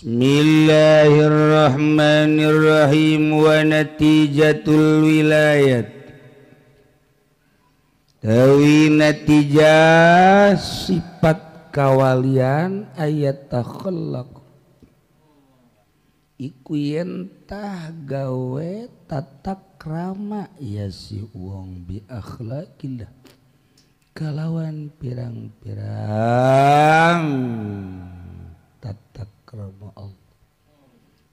Bismillahirrahmanirrahim wa natijatul wilayat tawi natijah sifat kawalian ayat takhallaq iku yen tah gawe tata krama ya si wong bi akhlaqillah kalawan pirang-pirang tata krama Allah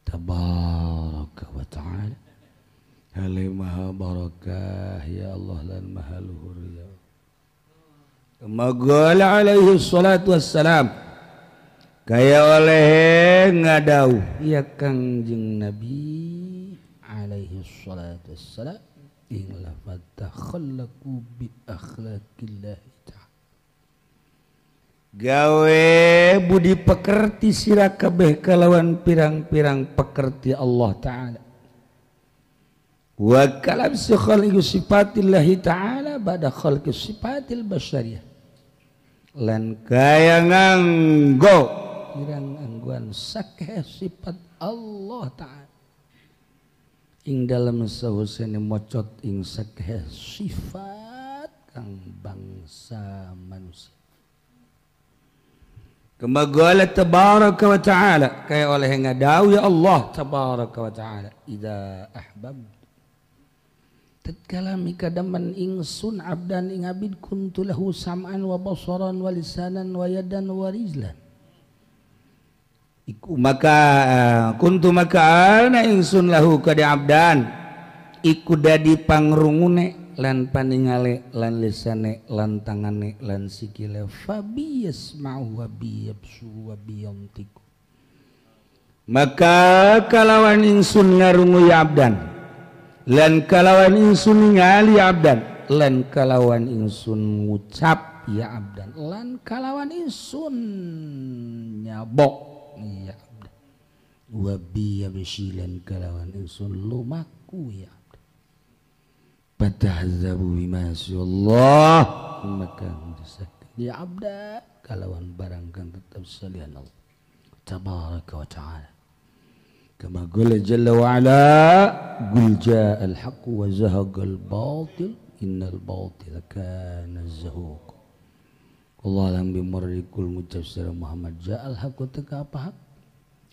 tabaraka wa ta'ala. Hale maha barakah ya Allah lan maha luhur ya Allah. Kama alaihi salatu wassalam kaya oleh ngadau ya Kangjeng Nabi alaihi salatu wassalam ing lafadz takhallaqu bi akhlaqillah ta'ala. Gawe budi pekerti sira kabeh kalawan pirang-pirang pekerti Allah ta'ala. Wa kalam khaliqu sifatillahi ta'ala ba'da khalqi sifatil basyariyah. Lan kaya nganggo pirang angguan sakeh sifat Allah ta'ala ing dalem sahusene mocot ing sakeh sifat kang bangsa manusia. Kama qala tabaraka wa ta'ala kaya oleh ngadau ya Allah tabaraka wa ta'ala idza ahbab tatkala mikadaman ingsun abdan ing abid kuntu lahu sam'an wa basaran wa lisanan wa yadan wa rijlan iku maka kuntu maka ana ingsun lahu kada abdan iku dadi pangrungune lan paningale lan lisane lan tangane lan sikile fabi yasma'u wa bi yabsu wa bi yantiku maka kalawan ingsun ngarungu ya abdan lan kalawan ingsun ningali ya abdan lan kalawan ingsun ngucap ya abdan lan kalawan ingsun nyabok ya abdan wa bi yamshi lan kalawan ingsun lumaku ya fatahzabu bima Allah maka ya abda kalawan barang kang tetap salian Allah tabaraka wa ta'ala. Kama qala jalla wa ala qul jaa al haqq wa zahaqa al batil innal batila kana zahuq. Allah lam bimarrikul ngucap sira Muhammad jaa al haqq teka apa hak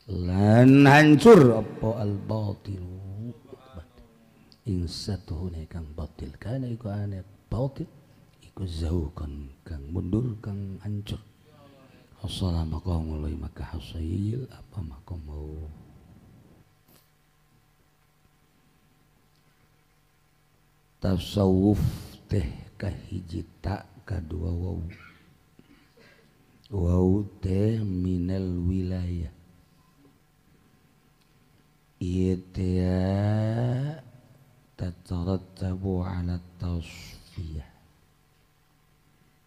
lan hancur apa al batil ing satuhune kang batil kana iku ane batil iku zahukan kang mundur kang hancur. Assalamualaikum maka hasil apa maqamu tasawuf teh kahiji tak kadua waw waw teh minal wilayah ieu teh tatarattabu ala tasfiyah.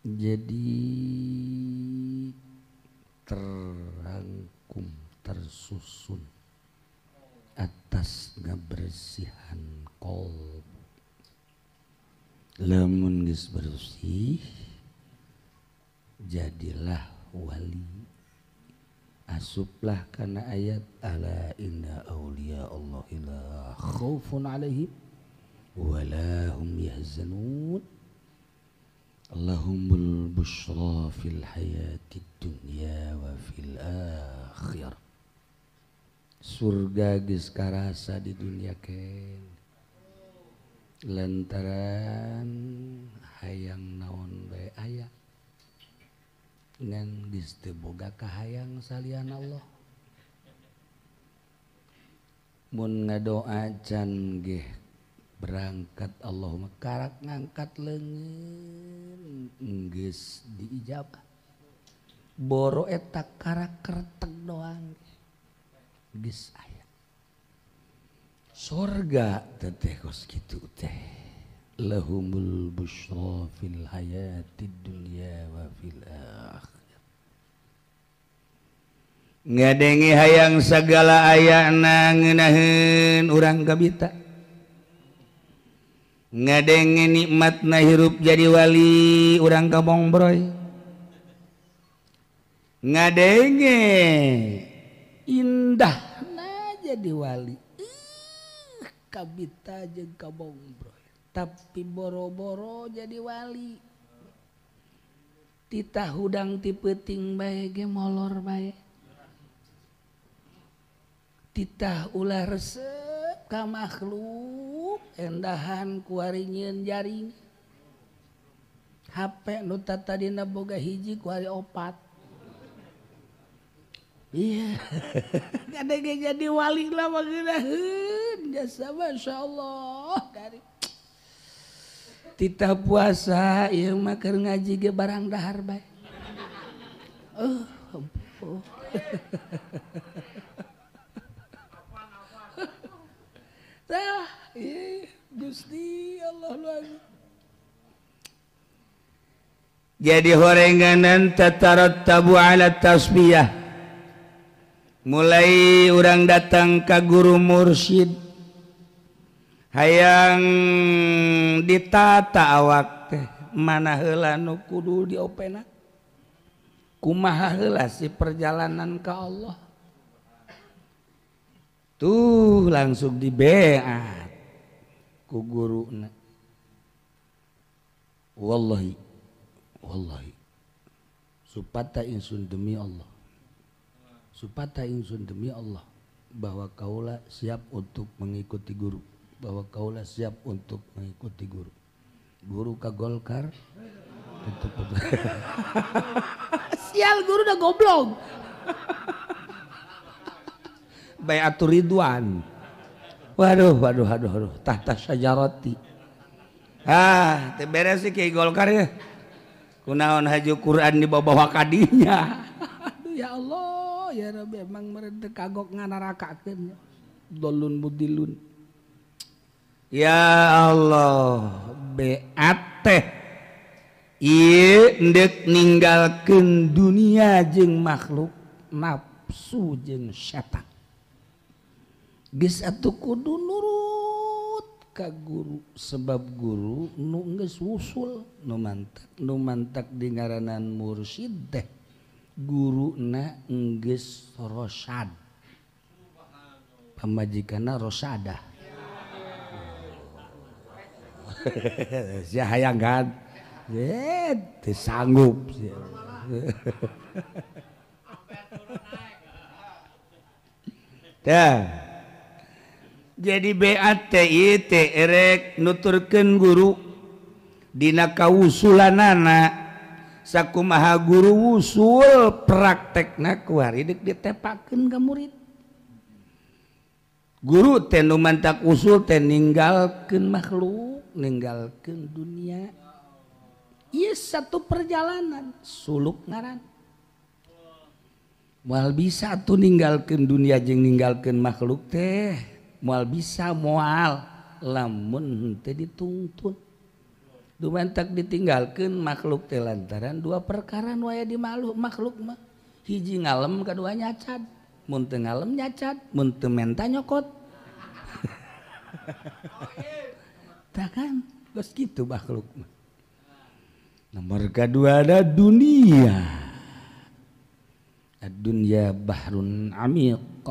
Jadi terangkum tersusun atas ngabersihan qalb. Lamun geus bersih jadilah wali. Asuplah kana ayat ala inna auliya Allah la khaufun alaihim wala hum yahzanun Allahumul busyra fil hayatid dunya wa fil akhirah. Surga geus karasa di dunia ken lantaran hayang naon bae aya ngan geus teu boga kahayang salian Allah. Mun ngadoa can geh berangkat Allahumma karak ngangkat leungeun geus diijabah. Boro eta karak kertek doang geus aya. Sorga teteh kos kitu teh. Lahumul busyra fil hayatid dunya wa fil akhirah. Ngadenge hayang sagala ayana ngeunaheun urang kabita. Ngadenge nikmatna hirup jadi wali urang kabongbroy. Ngadenge Indah nah jadi wali. Kabita jeung kabongbroy. Tapi boro-boro jadi wali. Titah hudang ti peuting bae ge molor bae. Titah ulah resep ka makhluk endahan kuari nyieun jaring. HP nu tatadina boga hiji kuari opat. Iya. Kadang jadi wali lah mageunahun jasa masyaallah. Titah puasa ieu mah keur ngaji ge barang dahar bae. Oh, oh. Tah, ih, Gusti Allah luar. Jadi horenganan tatarattabu ala tasbiyah. Mulai urang datang ka guru mursyid hayang ditata awak teh mana heula nu kudu diopena kumaha heula si perjalanan ka Allah tuh langsung dibeat ku guruna. Wallahi wallahi supata ingsun demi Allah, supata ingsun demi Allah bahwa kaula siap untuk mengikuti guru, bahwa kaula siap untuk mengikuti guru. Guru ka Golkar tetep. Sial guru udah goblok. Baiatur Ridwan. Waduh waduh waduh waduh tahta syajarati. Ah, teu beres sih kiai Golkar ya. Kunaon haju Quran dibawa kadinya. Aduh ya Allah, ya Rabbi emang meureun teu kagok nganarakakeun. Dolun budilun. Ya Allah, beat teh ieu endek ninggalkeun dunia jeung makhluk, nafsu jeung setan. Geus atuh kudu nurut ka guru sebab guru nu geus wusul nu mantak di ngaranan mursyid teh guruna geus rosad. Pamajikanna rosadah. Sia hayang kan? Teu sanggup sia. Tah. Jadi BATI teh erek nuturkeun guru dina kausulanana sakumaha guru wusul praktekna kuari deuk ditepakeun ka murid. Guru teh nu mantak usul teh ninggalkeun makhluk, ninggalkeun dunia. Ieu satu perjalanan suluk ngaran. Moal bisa atuh ninggalkeun dunia jeung ninggalkeun makhluk teh. Moal bisa moal lamun henteu dituntun. Dumantak ditinggalkeun makhluk teh lantaran dua perkara nu aya di makhluk mah. Hiji ngalem kadua nyacad. Mun teu ngalem nyacad, mun teu menta nyokot. Tah kan geus kitu makhluk mah. Nomor kedua ada dunia. Ad-dunya bahrun amiq.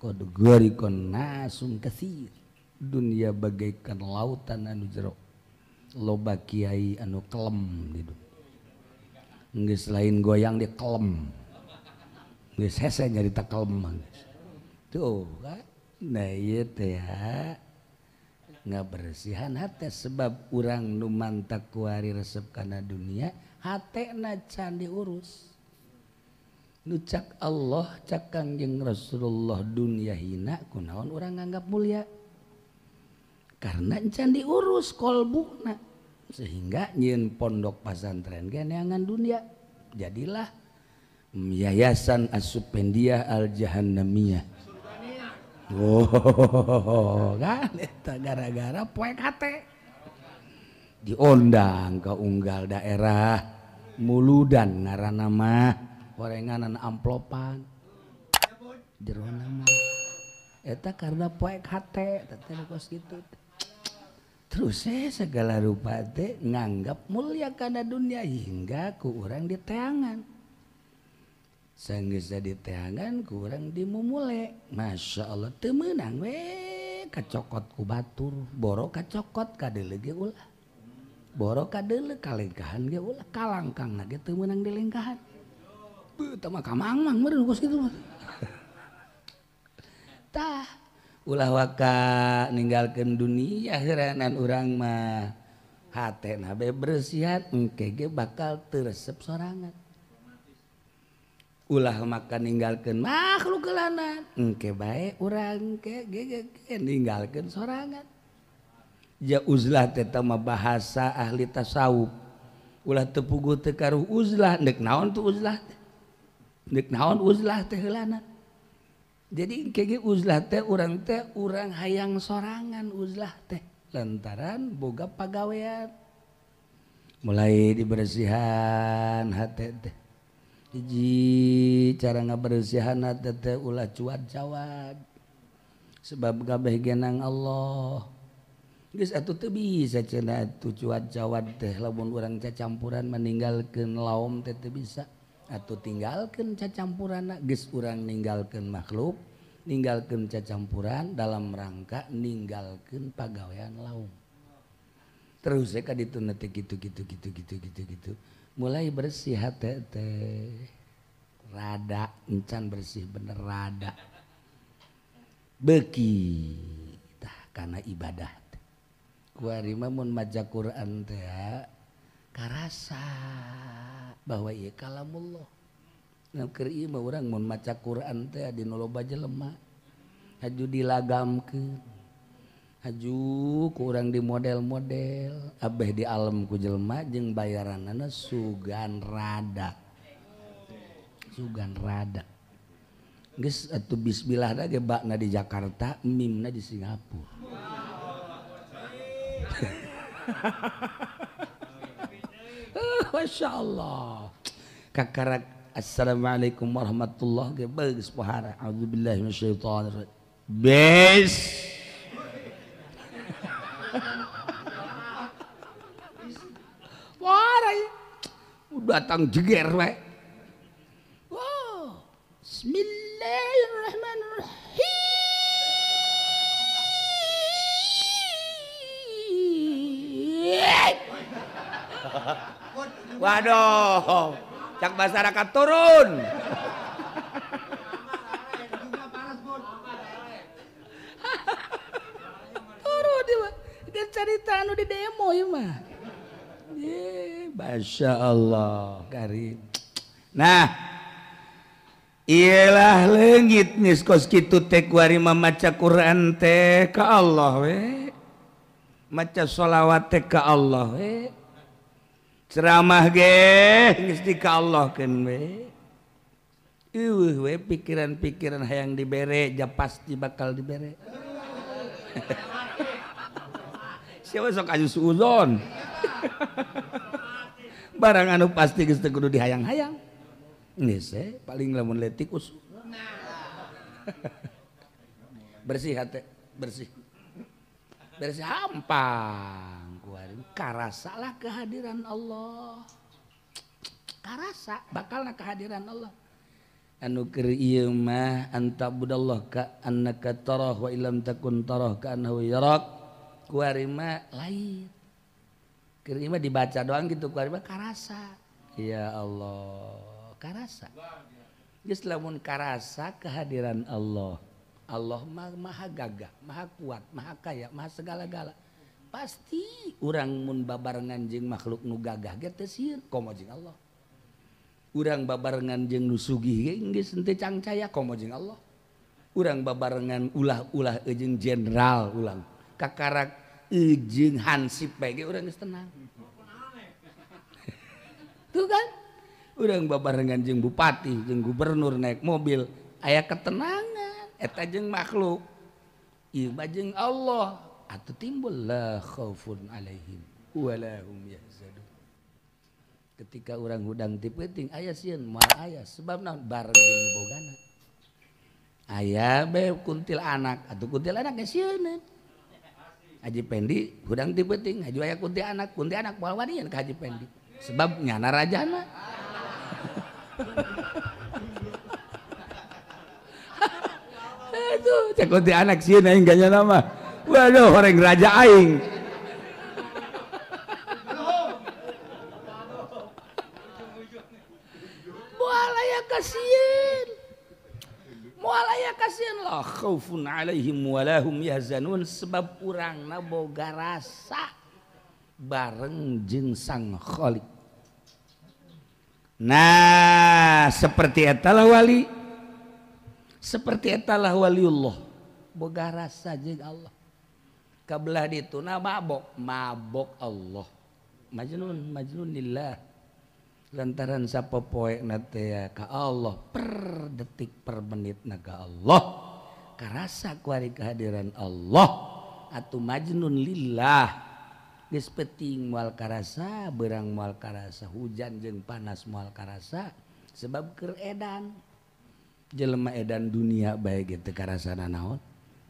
Qad gharikon nasun katsir. Dunia bagaikan lautan anu jero. Loba kiai anu kelem di dunia. Geus lain goyang di kelem. Geus hese nyarita kelem geus. Tuh kan. Nah ieu teh ngabersihan hate sebab urang nu mantak kuari resep kana dunia, hatena can diurus. Nu cak Allah cak Kangjeng Rasulullah dunia hina kunaon urang nganggap mulia karena can diurus kolbuna sehingga nyieun pondok pasantren ge neangan dunia jadilah Yayasan As-Supendiah Al-Jahannamiyah. Oh kan eta gara-gara poek hate diondang ke unggal daerah muludan ngaranna mah horenganan amplopan jero nama eta karena poek hate teh kos kitu. Terus segala rupa teh nganggap mulia kana dunia hingga ku urang diteangan. Sanggeus diteangan kurang dimumule. Masya Allah teu meunang we kacokot ku batur, boro kacokot kadeuleu ge ulah. Boro kadeuleu kalengkahan ge ulah, kalangkangna ge teu meunang dilengkahan. Beuh tah mah kamangmang meureun kos kitu mah. Tah ulah waka ninggalkeun dunia heuranan urang mah. Hatena be bersihan engke ge bakal teu resep sorangan. Ulah maka ninggalkeun makhluk heulanan engke bae urang ke ge ninggalkeun sorangan. Ja uzlah teh mah bahasa ahli tasawuf. Ulah teu puguh teu karuh uzlah, deuk naon tu uzlah teh? Deuk naon uzlah teh heulanan? Jadi engke ge uzlah teh urang hayang sorangan uzlah teh lantaran boga pagawean. Mulai dibersihan hate teh. Hiji cara ngabersihan hate teh ulah cuad-cawad. Sebab kabeh genang Allah. Geus atuh teu bisa cenah atuh cuad-cawad teh lamun urang cacampuran meninggalkeun laom teh teu bisa. Atuh tinggalkeun cacampuranna geus urang ninggalkeun makhluk, ninggalkeun cacampuran dalam rangka ninggalkeun pagawean laom. Terus ka ditu teh kitu kitu kitu kitu kitu kitu. Mulai bersih hate teh. Rada encan bersih bener rada. Beuki tah kana ibadah teh. Kuari mah mun maca Quran teh karasa bahwa ieu kalamullah. Nah keur ieu mah urang mun maca Quran teh dina loba jelema haju dilagamkeun. Haju ku urang di model-model abeh di alam ku jelema jeung bayaranana sugan rada. Sugan rada. Geus atuh bismillah ge bakna di Jakarta, mimna di Singapura. Masya Allah. Kakarak assalamualaikum warahmatullahi wabarakatuh. Geus pohara. A'udzubillahi minasyaitonir rajim. Bes. Warai. Datang jeger we. Wow. Bismillahirrahmanirrahim. Waduh, cak masyarakat turun. Turun dia mah. Dia cerita anu di demo ieu mah. Ye, Masya Allah, karim. Nah, iyalah leungit geus kos kitu teh kuari maca Quran teh ka Allah we. Maca sholawat teh ka Allah we. Ceramah ge geus di ka Allah keun we. Eueuh we pikiran-pikiran hayang dibere ja pasti bakal dibere. Siapa sok aju suuzon. Barang anu pasti geus teu kudu dihayang-hayang. Geus we paling lamun leutik usul. Bersih hate, bersih. Bersih hampang. Karasalah kehadiran Allah. Karasa bakalna kehadiran Allah. Anu keur ieu mah antabudallah ka annaka tarah wa illam takun tarah ka annahu yarak. Kuari mah lain. Keur ieu mah dibaca doang gitu kuari mah karasa. Ya Allah, karasa. Geus lamun karasa kehadiran Allah. Allah maha gagah, maha kuat, maha kaya, maha segala-gala. Pasti urang mun babarengan jeung makhluk nu gagah ge teu sieun komo jeung Allah. Urang babarengan jeung nu sugih ge geus henteu cangcaya komo jeung Allah. Urang babarengan ulah-ulah jeung jenderal ulang kakarak jeung hansip bae ge urang geus tenang. Tuh kan? Urang babarengan jeung bupati, jeung gubernur naik mobil aya ketenangan eta jeung makhluk. Ieu mah jeung Allah. Atau timbul la khaufun alaihim wala hum yahzanun. Ketika orang hudang ti peuting aya sieun moal aya sebab naon bareng jeung bogana. Aya be kuntil anak atuh kuntil anak ge sieun. Haji Pendi hudang ti peuting haju aya kunti anak moal wanian ka Haji Pendi sebab nyana rajana. Aduh, cek anak sieun aing ganya nama. Waduh, orang raja aing. Moal aya kasieun. Moal aya kasieun la khaufun alaihim walahum yahzanun sebab urangna boga rasa bareng jeung Sang Khalik. Nah, seperti etalah wali. Seperti etalah waliullah. Boga rasa jeung Allah. Kabelah dituna mabok, mabok Allah. Majnun, majnun lillah. Lantaran sapopoe na teh ka Allah per detik per menit na ka Allah. Karasa kuari kehadiran Allah atuh majnun lillah. Geus penting moal karasa, beurang moal karasa, hujan jeung panas moal karasa sebab keur edan. Jelema edan dunia bae ge teu karasana naon.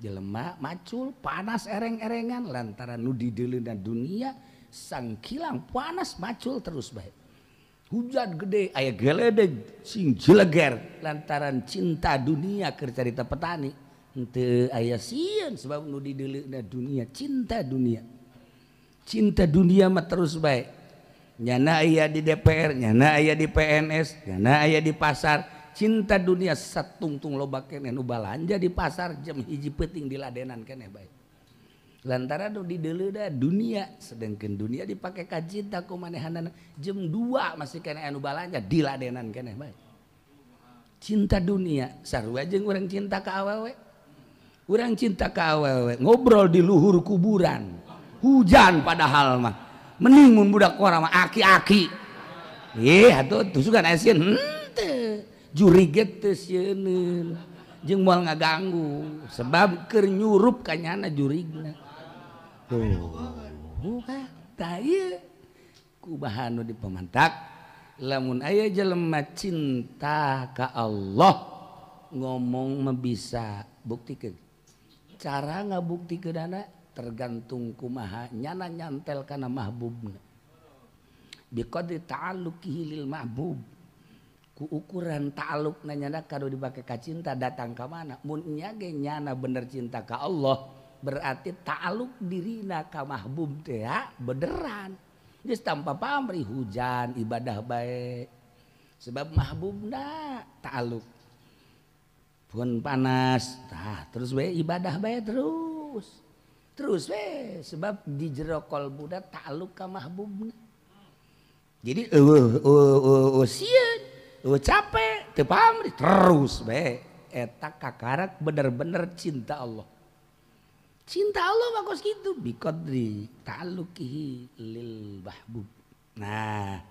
Jelema macul panas ereng-erengan lantaran nu dideuleuna dunia sangkilang panas macul terus bae. Hujan gede aya geledeg sing jeleger lantaran cinta dunia keur carita petani. Henteu aya sieun sebab nu dideuleuna dunia cinta dunia. Cinta dunia mah terus baik. Nyana aya di DPR, nyana aya di PNS, nyana aya di pasar. Cinta dunia satungtung loba keneh nu balanja di pasar jam 1 peuting diladenan keneh baik. Lantaran nu dideuleuna dunia, sedangkan dunia dipake ka cinta ku manehanana jam 2 masih keneh anu balanja diladenan keneh baik. Cinta dunia sarua jeung urang cinta ka awewe. Urang cinta ka awewe ngobrol di luhur kuburan. Hujan padahal mah mending mun budak korang mah aki-aki ih atuh tusukan aya sieun henteu jurig teu sieuneun jeung moal ngaganggu sebab keur nyurup ka nyana jurigna tuh tah ieu kumaha nu dipemantak lamun aya jelema cinta ka Allah ngomong mah bisa buktikeun cara ngabuktikeunana tergantung kumaha nyana nyantel kana mahbubna biqadri ta'alluqihi lil mahbub ku ukuran ta'alluqna nyana kanu dipake ka cinta datang ka mana mun nya ge nyana bener cinta ka Allah berarti ta'alluq dirina ka mahbub teh beneran geus tanpa pamrih hujan ibadah bae sebab mahbubna ta'alluq pun panas tah terus bae ibadah bae terus terus we sebab di jero kolbuna ta'alluq ka mahbubna. Jadi eueuh sieun, eueuh capek, teu pamrih terus we eta kakarak bener-bener cinta Allah. Cinta Allah mah kos kitu biqadri ta'alluqihi lil mahbub. Nah,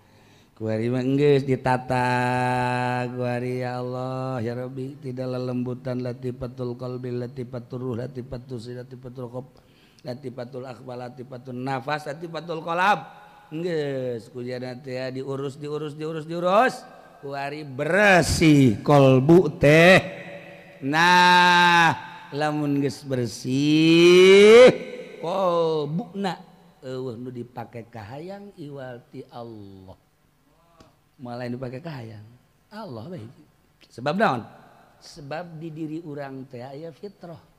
kuari mah geus ditata kuari ya Allah ya Rabbi tidak lelembutan latifatul qalbi latifatul ruh latifatul latifatul qalb latifatul akhbal latifatul nafas latifatul qalb geus kujana teh diurus diurus diurus diurus kuari bersih kolbu teh. Nah lamun geus bersih kolbuna eueuh nu dipake kahayang iwal ti Allah malah dipake kahayang Allah bae sebab naon sebab di diri urang teh aya fitrah.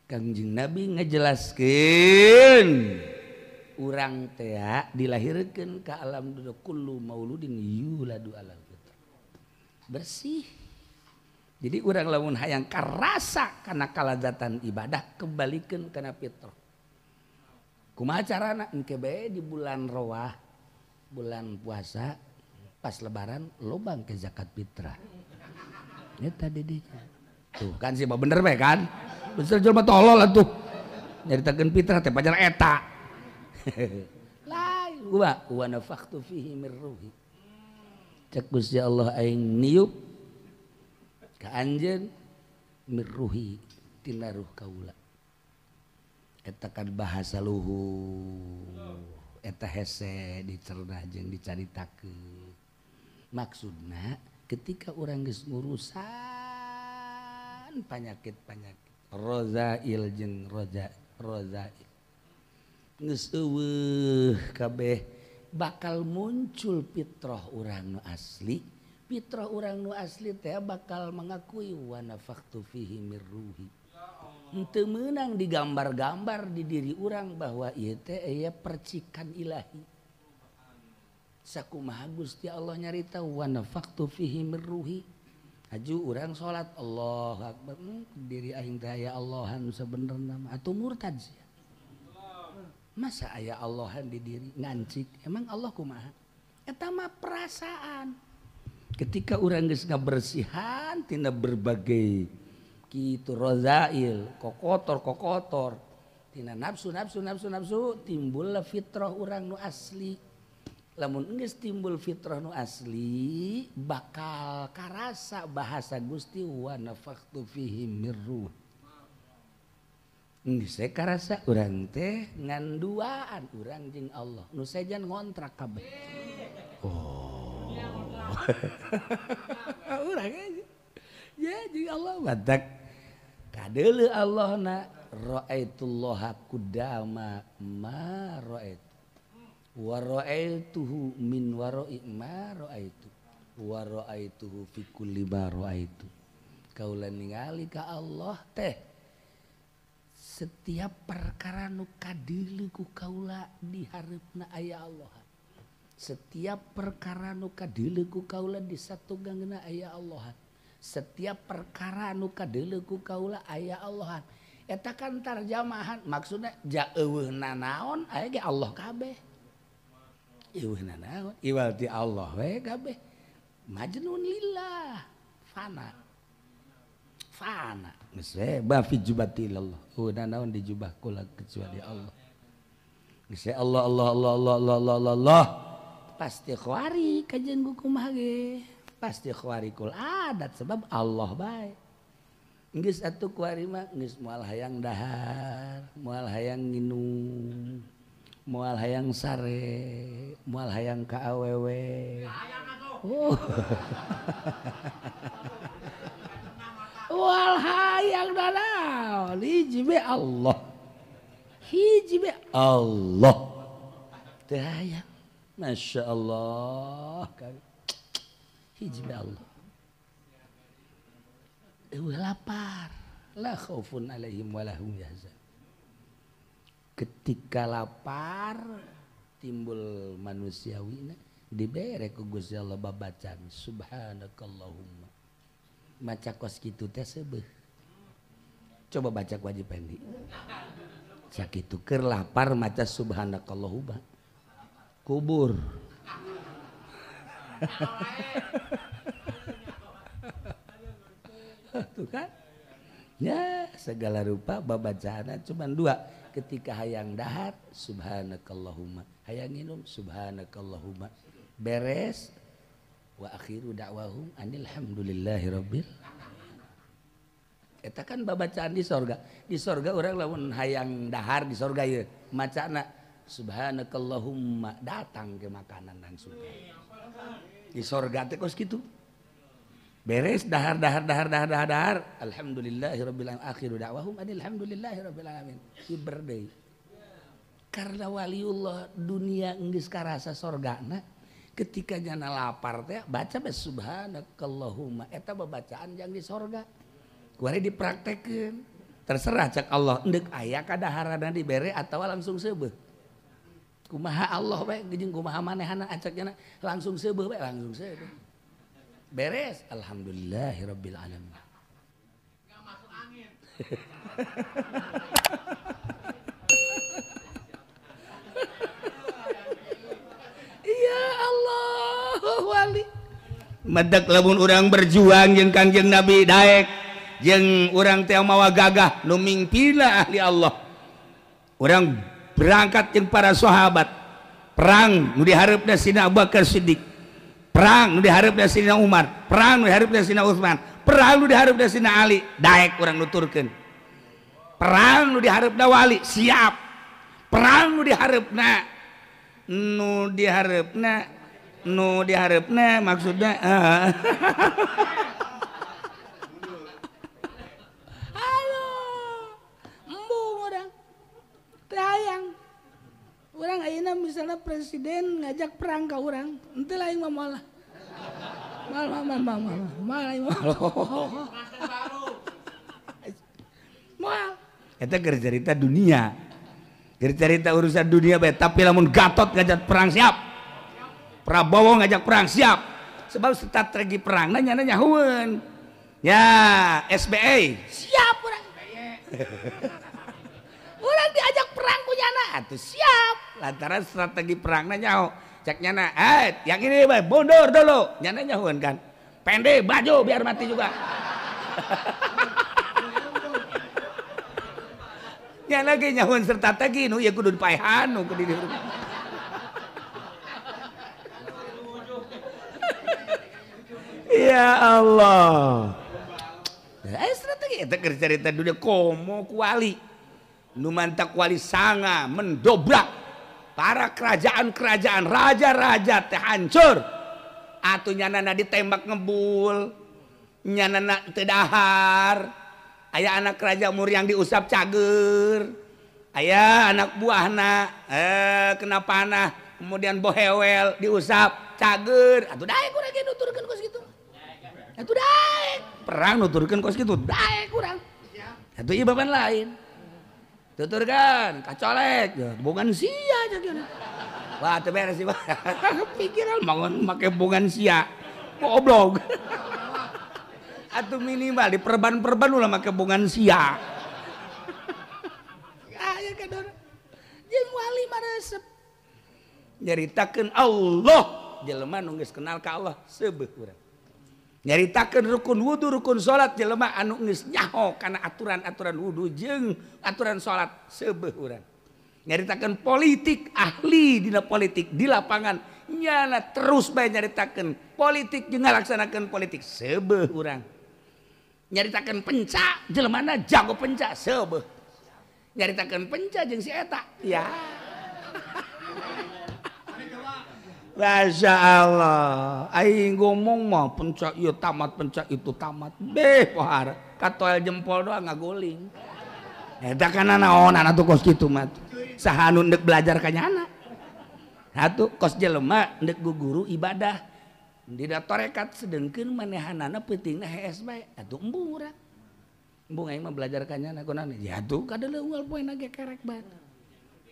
Kangjeng Nabi ngejelaskeun urang teh dilahirkeun ka alam dunya kullu mauludin yuladu alal fitrah bersih. Jadi urang lamun hayang karasa kana kalazatan ibadah kembalikeun kana fitrah. Kumaha carana engke bae di bulan roah bulan puasa pas lebaran lobang ke zakat fitrah eta dedinya tuh kan sih bener bae kan bener jelema tolol atuh nyaritakeun fitrah teh pajar eta lain wa nafakhtu fihi mir ruhi cek Gusti Allah aing niup ka anjeun mir ruhi tina ruh kaula eta kan bahasa luhur eta hese dicerna jeung dicaritakeun maksudna ketika urang geus ngurusan panyakit-panyakit rozail jeung rozail geus eueuh kabeh bakal muncul fitrah urang nu asli Fitrah urang nu asli teh bakal mengakui wa nafakhtu fihi mir ruhi. Henteu meunang digambar-gambar di diri urang bahwa ieu teh aya percikan ilahi. Sakumaha Gusti Allah nyarita wa nafakhtu fihi mir ruhi. Aju urang salat Allahu akbar, diri aing teh aya Allahan sabenerna mah atuh murtad sia. Masa aya Allahan di diri ngancik, emang Allah kumaha? Eta mah perasaan. Ketika urang geus ngabersihan tina berbagai kitu rozail, kokotor-kokotor, tina nafsu nafsu nafsu nafsu timbullah fitrah urang nu asli. Lamun geus timbul fitrah nu asli bakal karasa bahasa Gusti wa nafakhtu fihi mir ruh. Geus karasa urang teh ngan duaan urang jeung Allah. Nu sejan ngontrak kabeh. Oh. Urang aja. Ya jeung Allah badak. Kadeuleu Allahna ra'aitullaha qudama ma ra'aitu. Wa ra'aituhu min wara'i ma ra'aitu. Wa ra'aituhu fi kulli ma ra'aitu. Kaula ningali ka Allah teh setiap perkara nu kadeuleu ku kaula di hareupna aya Allah. Setiap perkara nu kadeuleu ku kaula di satugangna aya Allah. Setiap perkara nu kadeuleu ku kaula aya Allah. Eta kan tarjamahan maksudna ja eueuh nanaon aya ge Allah kabeh. Eueuh nanaon iwal ti Allah we kabeh. Majnun lillah fana. Fana geus we ba fi jubati Allah. Eueuh nanaon di jubah kula kecuali Allah. Geus Allah Allah Allah Allah Allah Allah Allah. Pasti khawari kajian kumaha ge. Pasti khawarikul adat sebab Allah bae. Geus atuh kuari mah geus moal hayang dahar, moal hayang nginum, moal hayang sare, moal hayang ka awewe. Oh. Moal hayang nanaon, hiji be Allah. Hiji be Allah. Teu hayang. Masya Allah, hiji be Allah. Eueuh lapar, la khaufun alaihim wa lahum yahzan. Ketika lapar timbul manusiawina dibere ku Gusti Allah babacaan subhanakallahumma. Maca kos kitu teh seubeuh. Coba baca ku Haji Pendi. Sakitu keur lapar maca subhanakallahumma. Kubur. Tuh kan? Ya, segala rupa babacaanna cuman dua. Ketika hayang dahar subhanakallahumma, hayang minum subhanakallahumma. Beres wa akhiru da'wahum anil hamdulillahirabbil. Eta kan babacaan di sorga. Di sorga urang lamun hayang dahar di sorga ieu macana subhanakallahumma datang ke makanan langsung. Di sorga teh kos kitu. Beres dahar dahar dahar dahar dahar dahar alhamdulillahirabbil alamin akhiru da'wahum alhamdulillahirabbil alamin. Iber deui. Karena waliullah dunia geus karasa sorgana ketika nyana lapar teh baca be subhanakallahumma eta babacaan jang di sorga. Kuari dipraktekeun. Terserah cak Allah endek aya kadaharana dibere atawa langsung seubeuh. Kumaha Allah bae jeung kumaha manehana acaknya langsung seubeuh bae langsung seubeuh. Beres alhamdulillahirabbil alamin. Enggak masuk angin. Ya Allah wali. Madak lamun urang berjuang jeung Kangjeng Nabi daek jeung urang teh mawa gagah nu mingpina ahli Allah. Urang berangkat jeung para sahabat perang nu dihareupna Sidina Abu Bakar Siddiq, perang nu dihareupna Sidina Umar, perang nu dihareupna Sidina Utsman, perang nu dihareupna Sidina Ali, daek urang nuturkeun. Perang nu dihareupna wali siap. Perang nu dihareupna nu dihareupna nu dihareupna maksudna halo embung urang teu hayang. Urang ayeuna misalnya presiden ngajak perang ka urang, henteu lain mah moal. Moal moal moal moal moal. Moal. Eta keur cerita dunia. Keur cerita urusan dunia bae, tapi lamun Gatot ngajak perang siap. Prabowo ngajak perang siap. Sebab strategi perangna nyana nyahueun. Ya, SBY siap urang. Urang diajak perang ku nyana atuh siap. Lantaran strategi perangna nyaho. Cek nyana, yang ini bae mundur dulu. Nyana nyahueun kan. Pendek baju biar mati juga. Nyana ge nyahueun strategi nu ieu kudu dipaehan nu kudu di. Ya Allah. Strategi eta keur carita dunia komo kuali. Nu mantak kuali sanga mendobrak para kerajaan-kerajaan, raja-raja teh hancur. Atuh nyanana ditembak ngebul, nyanana teu dahar. Aya anak raja mur yang diusap cager. Aya anak buahna kena panah, kemudian bohewel diusap cager. Atuh daek urang ge nuturkeun kos kitu. Atuh daek perang nuturkeun kos kitu, daek urang. Atuh ieu baban lain. Tuturkan, kacolek, bongan sia aja. Wah, teu beres sih. Pikiran bangun make bongan sia. Goblok. Atuh minimal di perban-perban ulah make bongan sia. Aya kadon. Jeung wali mah resep. Nyaritakeun Allah, jelema nu geus kenal ka Allah seubeuh urang. Nyaritakeun rukun wudu, rukun salat jelema anu geus nyaho kana aturan-aturan wudu jeung aturan salat seubeuh urang. Nyaritakeun politik, ahli dina politik di lapangan nyana terus bae nyaritakeun politik jeung ngalaksanakeun politik seubeuh urang. Nyaritakeun penca, jelemana jago penca seubeuh. Nyaritakeun penca jeung si eta ya. Masya Allah, aing ngomong mah pencak ieu tamat, pencak itu tamat. Beh pohara, katoel jempol doang ngaguling. Eta kana naonan atuh kos kitu mah. Saha anu ndek belajar ka nyana? Atuh kos jelema ndek guguru ibadah. Dina tarekat sedengkeun manehanana peutingna hees bae. Atuh embung urang. Embung aing mah belajar ka nyana kunaon? Ya atuh kadeuleu unggal poena ge kerek bae.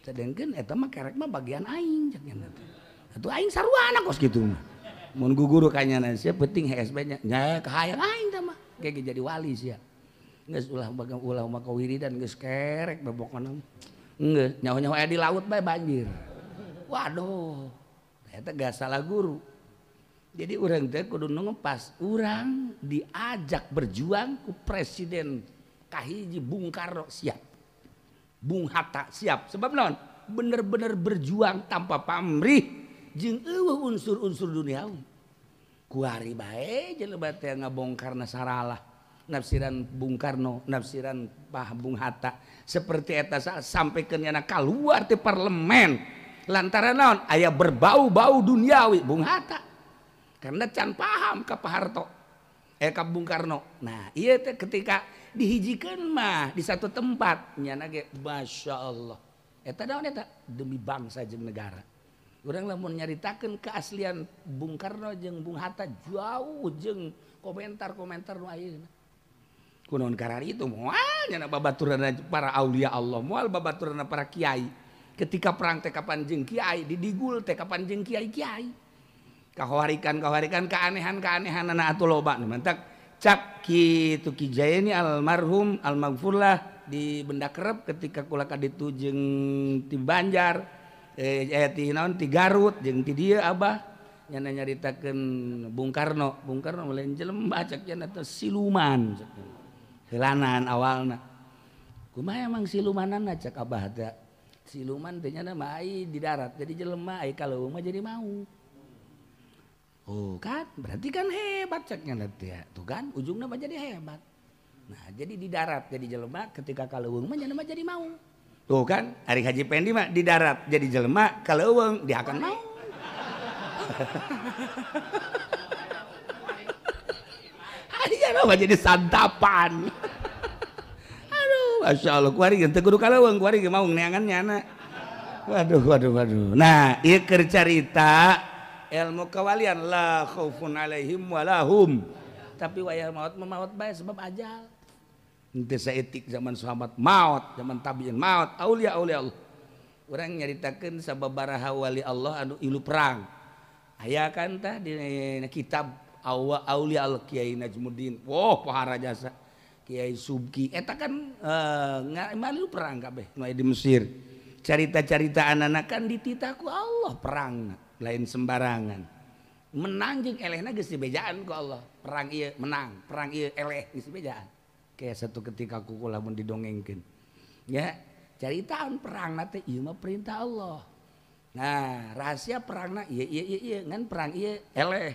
Sedengkeun eta mah kerek mah bagian aing cek nyana teh. Atuh aing sarwana kos kitu mah. Mun guguru ka nyana sia penting HSB nya. Nya kahayang aing tah mah. Ge jadi wali sia. Geus ulah ulah maka wiridan geus kerek bebokna. Geus nyaho-nyaho aya di laut bae banjir. Waduh. Eta gak salah guru. Jadi urang teh kudu ngepas, urang diajak berjuang ku Presiden kahiji Bung Karno siap. Bung Hatta siap. Sebab naon? Bener-bener berjuang tanpa pamrih. Jeung eueuh unsur-unsur duniawi. Kuari bae jelema teh ngabongkarna saralah. Nafsiran Bung Karno, nafsiran Pak Bung Hatta seperti eta sampaikeun nyana kaluar ti parlemen. Lantaran naon? Aya berbau-bau duniawi Bung Hatta. Karena can paham ka Pak Harto. Ka Bung Karno. Nah, ieu teh ketika dihijikeun mah di satu tempat nyana ge masyaallah. Eta naon eta? Demi bangsa jeung negara. Urang lamun nyaritakeun keaslian Bung Karno jeung Bung Hatta jauh jeung komentar-komentar nu ayeuna. Kunaon karari itu moal nya babaturanna para aulia Allah, moal babaturanna para kiai. Ketika perang teh kapan jeung kiai, didigul teh kapan jeung kiai-kiai. Kahawarikan-kahawarikan keanehan-keanehanana atuh loba nu mantak cak kitu Ki Jaeni almarhum almaghfurlah di Benda Kerep ketika kula ka ditu jeung ti Banjar ti naon ti Garut jeung ti dieu abah nyana nyaritakeun Bung Karno. Bung Karno lain jelema cak nya teh siluman cak heulanan awalna. Kumaha emang silumanana cak abah teh? Siluman teh nyana mah ai di darat jadi jelema, ai ka leuweung mah jadi mau. Oh kan berarti kan hebat cak nya teh. Tuh kan ujungna mah jadi hebat. Nah jadi di darat jadi jelema, ketika ka leuweung mah nyana mah jadi mau. Tuh kan, ari Haji Pendi mah di darat jadi jelema, ka leuweung dia akan mau. Ari mah jadi santapan. Aduh, Masya Allah, kuari teu kudu ka leuweung, kuari ge mau neangan nyana. Waduh, waduh, waduh. Nah, ieu keur carita Ilmu kewalian la khaufun alaihim walahum. Tapi wayah maut memaut bae sebab ajal. Henteu saeutik zaman sahabat maut, zaman tabiin maut, aulia aulia Allah. Urang nyaritakeun sababaraha wali Allah anu ilu perang. Aya kan tah di kitab Aulia Al Kiai Najmuddin. Wah, pohara jasa. Kiai Subki eta kan malu perang kabeh nu aya di Mesir. Carita-carita anak-anak kan dititah ku Allah perang lain sembarangan. Menang jeung elehna geus dibejaan ku Allah. Perang ieu menang, perang ieu eleh geus dibejaan. Kayak satu ketika ku lamun didongengkeun. Ya, caritaan perangna teh ieu mah perintah Allah. Nah, rahasia perangna ieu ieu ieu ieu ngan perang ieu eleh.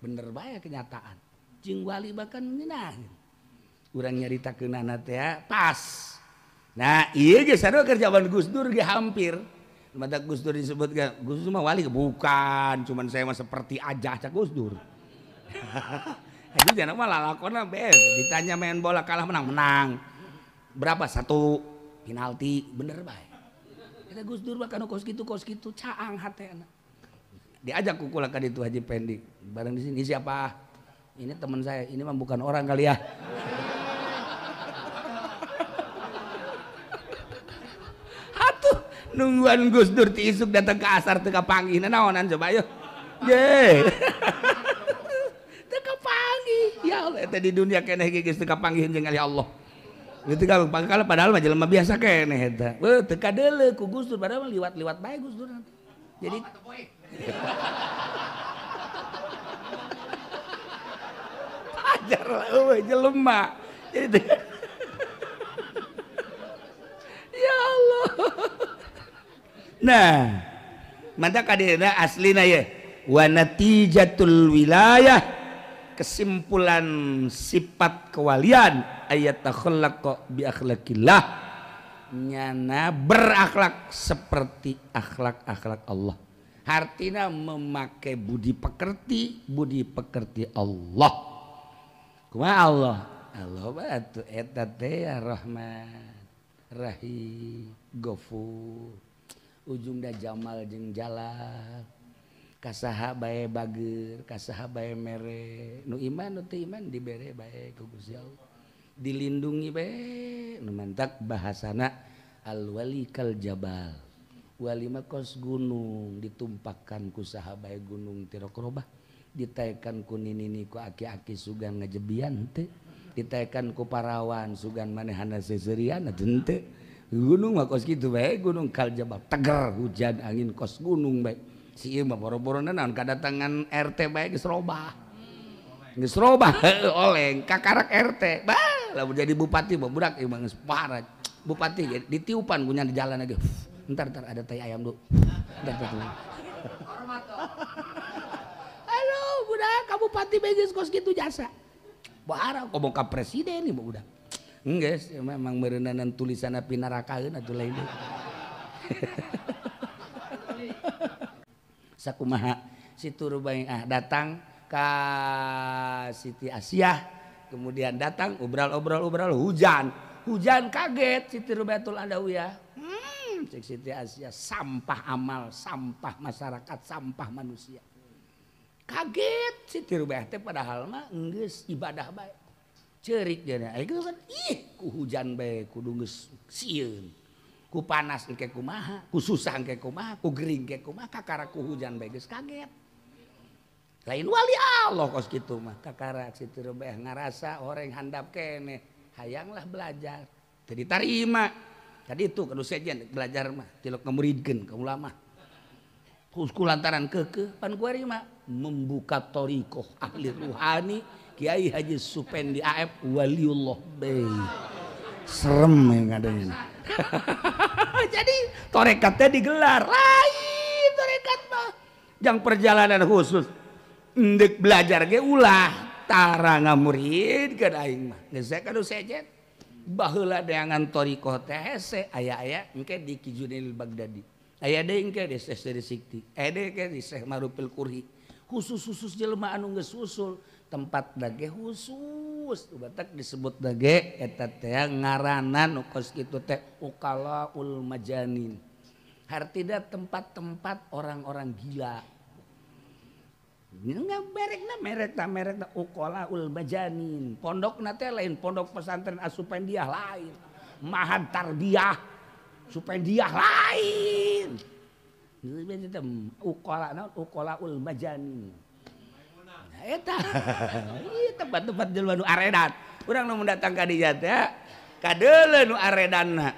Bener bae kenyataan. Jeung wali bahkan ngeunah. Urang nyaritakeunana teh pas. Nah, ieu geus sarua keur jaman Gus Dur ge hampir. Mata Gus Dur disebut ge Gus Dur mah wali bukan, cuman saya mah seperti aja cak Gus Dur. Itu jangan mah lalakona bees, ditanya main bola kalah menang menang. Berapa? 1 penalti, bener bae. Eta Gus Dur mah kanu kos kitu caang hatena. Diajak ku kula ka ditu Haji Pendi. Bareng di sini siapa? Ini teman saya, ini mah bukan orang kali ya. Atuh nungguan Gus Dur ti isuk datang ke asar teu kapanggih naonan coba ayo. Ye. Teu kapanggih. Ya Allah eta di dunia keneh ge geus teu kapanggih jeung ali Allah. Gitu kan pangkal padahal mah jelema biasa keneh eta. Heuh teu kadeuleu ku Gus Dur padahal mah liwat-liwat bae Gus Dur nanti. Jadi ajar lah eueuh jelema. Jadi ya Allah. Nah, mantap kadieuna aslina ye. Wa natijatul wilayah, kesimpulan sifat kewalian ayat takhallaqa bi akhlaqillah, nyana berakhlak seperti akhlak-akhlak Allah. Artinya memakai budi pekerti Allah. Kumaha Allah? Allah batu eta teh ya Rahman, Rahim, Ghafur. Ujungna Jamal jeung Jalal. Kasaha bae bager, kasaha bae mere. Nu iman nu teu iman dibere bae ku Gusti Allah. Dilindungi bae. Nu mantak bahasana al-wali kal jabal. Wali mah kos gunung ditumpakan ku saha bae gunung tirok robah, ditaekan ku ninini ku aki-aki sugan ngajebian teu, ditaekan ku parawan sugan manehana seuseurian henteu. Gunung mah kos kitu bae, gunung kal jabal teger hujan angin kos gunung bae. Si ieu mah boro-borona naon kadatangan RT bae geus robah. Geus robah oleng kakarak RT. Bah, lamun jadi bupati mah budak ieu mah geus parah. Bupati ditiupan ku nya di jalan lagi. Ntar ada tai ayam dulu. Ntar. Aduh, budak kabupaten geus kos kitu jasa. Barang ngomong ka presiden ieu budak. Enggeus memang meureunanan tulisanna pinarakaeun atuh lain deui. Sakumaha Siti Rubaiyah datang ka Siti Asiah, kemudian datang obral-obral hujan. Hujan kaget Siti Rubaiyatul Adawiyah. Cek Siti Asiah sampah amal, sampah masyarakat, sampah manusia. Kaget Siti Rubaiyah teh padahal mah geus ibadah bae. Ceurik dia aya kitu kan ih ku hujan bae kudu geus sieun. Ku panas engke kumaha, ku susah engke kumaha, ku gering engke kumaha, kakara ku hujan bae geus kaget. Lain wali Allah kos kitu mah kakara Siti Rubaiyah ngarasa horeng handap keneh, hayanglah belajar. Teu ditarima. Tadi itu kudu sejen belajar mah tilok ngamuridkeun ka ulama. Ku lantaran keukeuh pan kuari mah membuka thariqah ahli ruhani Kiai Haji Supendi AF waliullah be. Serem yang ngadengin. Jadi torekatnya digelar lain torekat mah. Jang perjalanan khusus ndek belajar ge ulah tara ngamuridkeun aing mah. Geus kadu sejen. Baheula deangan thariqah teh hese aya-aya engke di Ki Junaidil Baghdadi. Aya deui engke di Syekh Seri Sikti. Aya deui engke di Syekh Marufil Qurhi. Khusus-khusus jelema anu geus usul tempat dage khusus batak disebut dage eta teh ngaranan nu kos kitu teh ukalaul majanin. Hartina tempat-tempat orang-orang gila. Nggak merekna merekna uqala ul majanin. Pondokna teh lain pondok pesantren Asupendiah lain. Mahad Tarbiyah Supendiah lain. Uqala naon uqala ul majanin. Nah, eta. Ieu tempat-tempat jelema nu aredan. Urang nu datang ka dieu teh kadeuleu nu aredanna.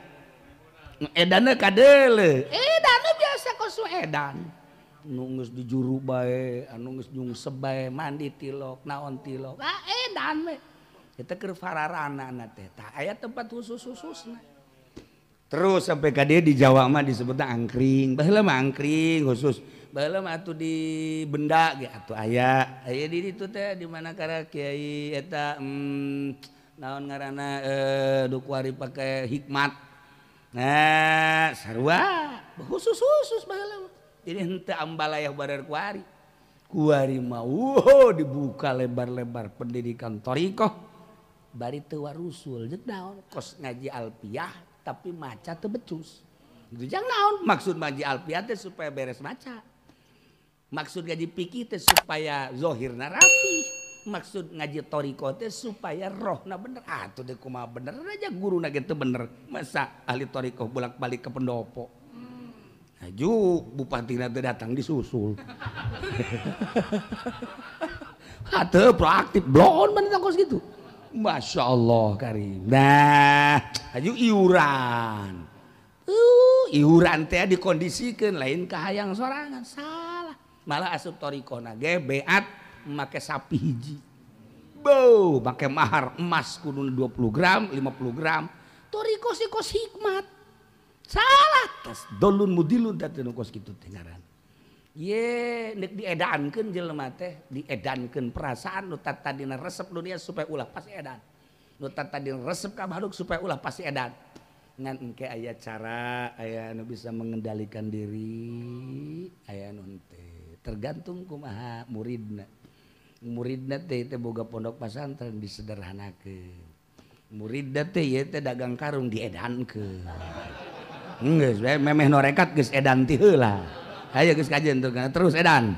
Nu edanna kadeuleu. Edanna biasa kos nu edan. Nu geus dijuru bae, anu geus nyungsep bae, mandi tilok, naon tilok. Ah edan we. Eta keur fararanana teh. Tah aya tempat khusus-khususna. Terus sampai ka dieu di Jawa mah disebutna angkring. Baheula mah angkring khusus. Baheula mah atuh di benda ge atuh aya. Aya di ditu teh di mana kara kiai eta naon ngaranna nu kuari pake hikmat. Nah, sarua khusus-khusus baheula mah. Jadi henteu ambalayah barar kuari. Kuari mah wow, dibuka lebar-lebar pendidikan thariqah bari teu warusul jeung naon kos ngaji alfiah tapi maca teu becus. Itu jang naon maksud ngaji alfiah teh supaya beres maca. Maksud ngaji fikih teh supaya zahirna rapi. Maksud ngaji thariqah teh supaya rohna bener. Atuh deui kumaha bener aja guruna ge teu bener. Masa ahli thariqah bolak-balik ke pendopo. Aju bupatina teh datang disusul. Hate proaktif blon mana kos gitu. Masya Allah karim. Nah, aju iuran. Iuran teh dikondisikan lain kahayang sorangan salah. Malah asup thariqahna ge beat make sapi hiji. Beuh, make mahar emas kudu 20 gram, 50 gram. Thariqah sih kos hikmat. Salah tas dolun mudilun teh nu kos kitu teh ngaran. Ye nek diedankeun jelema teh, diedankeun perasaan nu tadina resep dunia supaya ulah pasti edan. Nu tadina resep ka makhluk supaya ulah pasti edan. Ngan engke aya cara, aya anu bisa mengendalikan diri, aya anu henteu. Tergantung kumaha muridna. Muridna teh teh boga pondok pesantren disederhanakeun. Muridna teh ieu teh dagang karung diedankeun. Geus we memeh norekat geus edan ti heula. Ayo geus kajen tuh terus edan.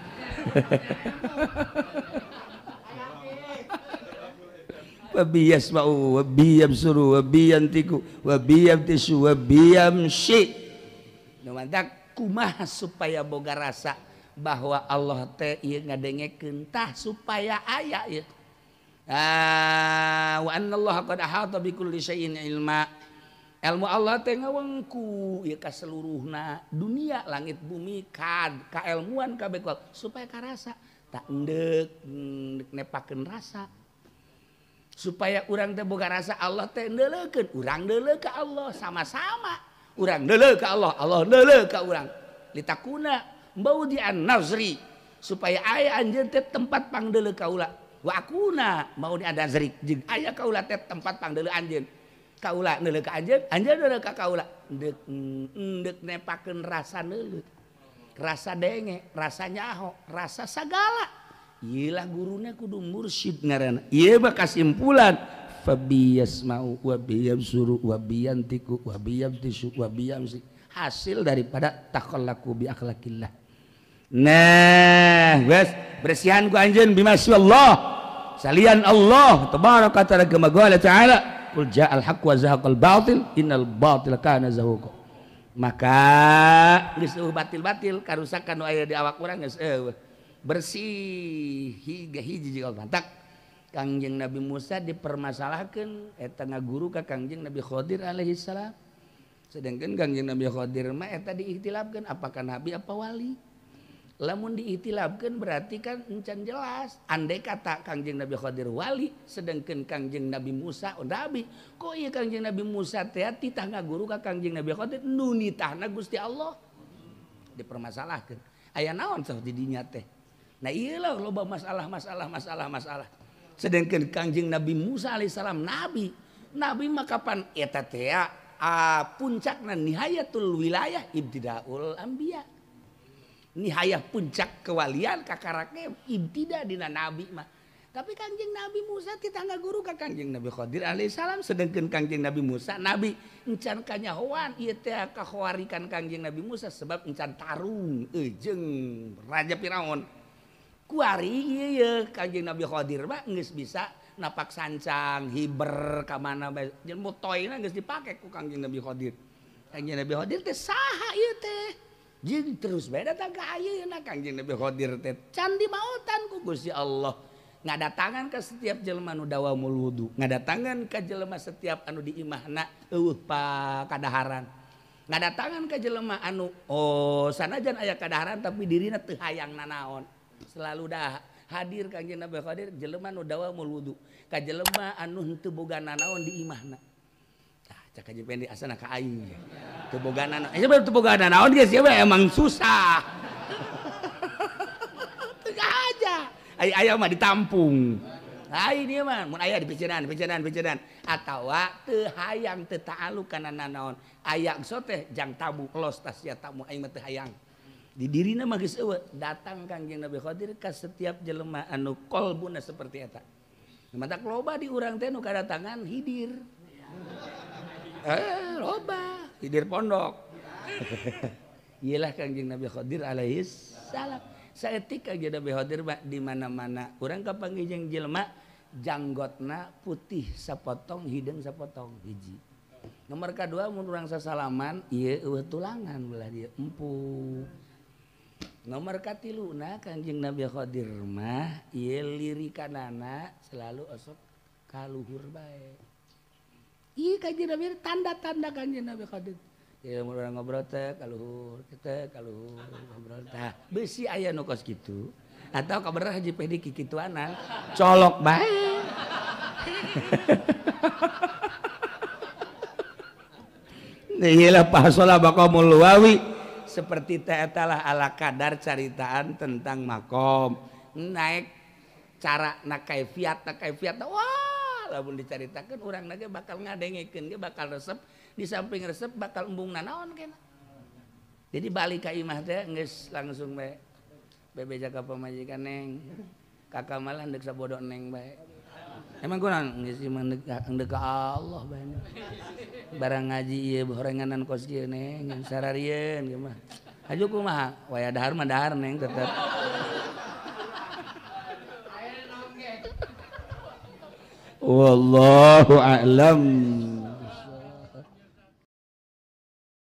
Wa bi yasma'u wa bi yabsuru wa bi yantiku wa bi yabtisu wa bi yamshi. Nu mantak kumaha supaya boga rasa bahwa Allah teh ieu ngadengekeun tah supaya aya ieu. Ah wa annallaha qad ahata bi kulli syai'in ilma. Ilmu Allah teh ngawengku ieu ka seluruhna dunia langit bumi kad kaelmuan kabeh supaya karasa tak endek nepakeun rasa supaya urang teh boga rasa Allah teh neuleukeun urang neuleuh ka Allah sama-sama urang neuleuh ka Allah Allah neuleuh ka urang litakuna maudi'an nazri supaya aya anjeun teh tempat pangdeuleuh kaula wa akuna maudi'an nazri jeung aya kaula teh tempat pangdeuleuh anjeun kaula neuleuh ka anjeun, anjeun neuleuh ka kaula. Endek nepakeun rasa neuleuh. Rasa denge, rasa nyaho, rasa sagala. Ieu lah guruna kudu mursyid ngaranna. Ieu mah kasimpulan fabi yasma'u wa bi yabsuru wa bi yantiku wa bi yabtisu wa bi yamsi. Hasil daripada takhallaku bi akhlakillah. Nah, geus bersihan ku anjeun bimasyaallah. Salian Allah tabaraka taala kama qala ta'ala. Qul ja'al haqq wa zahaqal batil innal batila kana zahuqa. Maka geus eueuh batil-batil karusakan nu aya di awak urang geus eueuh. Bersih higa hiji jeung mantak. Kangjeng Nabi Musa dipermasalahkeun eta ngaguru ka Kangjeng Nabi Khidir alaihi salam. Sedangkan Kangjeng Nabi Khidir mah eta diikhtilafkeun apakah nabi apa wali. Lamun diikhtilafkeun berarti kan encan jelas. Andai kata Kangjeng Nabi Khidir wali, sedangkan Kangjeng Nabi Musa nabi. Kok ieu Kangjeng Nabi Musa teh titah ngaguru ka Kangjeng Nabi Khidir nu nitahna Gusti Allah. Dipermasalahkeun. Aya naon sok di dinya teh. Nah ieu lah loba masalah masalah masalah masalah. Sedangkan Kangjeng Nabi Musa alaihissalam nabi. Nabi mah kapan eta teh puncakna nihayatul wilayah ibtidaul anbiya. Nihayah puncak kewalian kakarake ibtida dina nabi mah. Tapi Kangjeng Nabi Musa titah guru ka Kangjeng Nabi Khidir alaihissalam, sedangkan Kangjeng Nabi Musa nabi encan kanyahoan ieu teh kahawarikan Kangjeng Nabi Musa sebab encan tarung jeung Raja Firaun. Kuari ieu Kangjeng Nabi Khadir mah geus bisa napak sancang hiber ka mana bae. Jeung motoyna geus dipake ku Kangjeng Nabi Khadir. Kangjeng Nabi Khadir teh saha ieu teh? Jeung terus bae datang ka ayeuna Kangjeng Nabi Khadir teh can dimaotan ku Gusti Allah. Ngadatangan ka setiap jelema nu dawamul wudu, ngadatangan ka jelema setiap anu di imahna eueuh pakadaharan. Ngadatangan ka jelema anu oh sanajan aya kadaharan tapi dirina teu hayang nanaon. Selalu dah hadir Kangjeng Nabi Khadir jelema nu dawamul wudu, ka jelema anu henteu boga nanaon di imahna. Tah cak Haji Pendi asana ka aing. Teu boga nanaon. Teu boga nanaon geus ieu emang susah. Teu aja. Ai aya mah ditampung. Ai dia mah mun aya dipiceunan, piceunan, piceunan atawa teu hayang teu ta'aluk kana nanaon. Aya so teh jang tamu los tas sia tamu aing mah teu hayang. Di dirina mah geus eueuh datang Kangjeng Nabi Khadir ka setiap jelema anu kolbuna seperti eta. Matak loba di urang teh nu kadatangan hidir. Loba hidir pondok. Iyalah Kangjeng Nabi Khadir alaihi salam. Saetik aja Nabi Khadir di mana-mana urang kapanggih jeung jelema janggotna putih sapotong hideung sapotong hiji. Nomor kadua mun urang sasalaman ieu eueuh tulangan belah dieu empuk. Nomor katiluna Kangjeng Nabi Khadir mah ieu lirikanana selalu osok ka luhur bae. Ieu Kangjeng Nabi tanda-tanda Kangjeng Nabi Khadir. Ya mun urang ngobrol teh ka luhur, teh ka luhur ngobrol tah. Beusi aya nu kos kitu atau kabar Haji Pedi kikituanan colok bae. Iyalah pasola maqamul wawi seperti teh eta lah ala kadar caritaan tentang makom. Naik cara na kaifiat wah lamun dicaritakeun urang ge bakal ngadengekeun ge bakal resep. Di samping resep bakal embung nanaon kena. Jadi balik ka imah teh geus langsung bae. Bebeja ka pamajikan neng. Kakak malah ndek sabodo neng bae. Emang kunaon geus imah ndek ka Allah bae. Barang ngaji ieu horenganan kos kieu neng sararieun ieu mah. Haju kumaha? Waya dahar mah dahar neng tetep. Wallahu a'lam.